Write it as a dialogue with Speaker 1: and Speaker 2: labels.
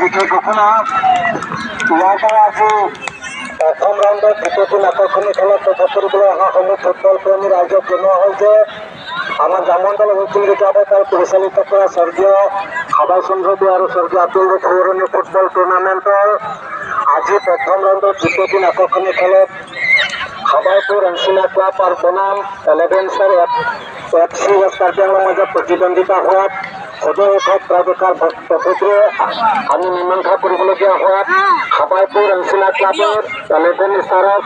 Speaker 1: বিশেষ ঘোষণা ইয়াৰ পৰা আজি প্ৰথম ৰাউণ্ডত দ্বিতীয়টো আকৰ্ষণীয় খেলত উপভোগ কৰিবলৈ অহা সমূহ ফুটবল প্ৰেমী ৰাইজক জনোৱা হ'ল যে আমাৰ গ্ৰামাঞ্চল হুইচিল ক্লাবৰ দ্বাৰা পৰিচালিত কৰা স্বৰ্গীয় সবাই চন্দ্ৰ দে আৰু স্বৰ্গীয় আতুল সোঁৱৰণী ফুটবল টুৰ্ণামেণ্টৰ আজি প্ৰথম ৰাউণ্ডত দ্বিতীয়টো আকৰ্ষণীয় খেলত সবাইপুৰ এনচিনা ক্লাব আৰু বনাম 11 star F C West Karbi আংলঙৰ মাজত প্ৰতিদ্বন্দ্বিতা হোৱাত সদৌ শেষত প্ৰায়প্ৰকাৰ পদ্ধতিৰে আমি মীমাংসা কৰিবলগীয়া হোৱাত সবাইপুৰ এনচিনা ক্লাবৰ 11 ষ্টাৰক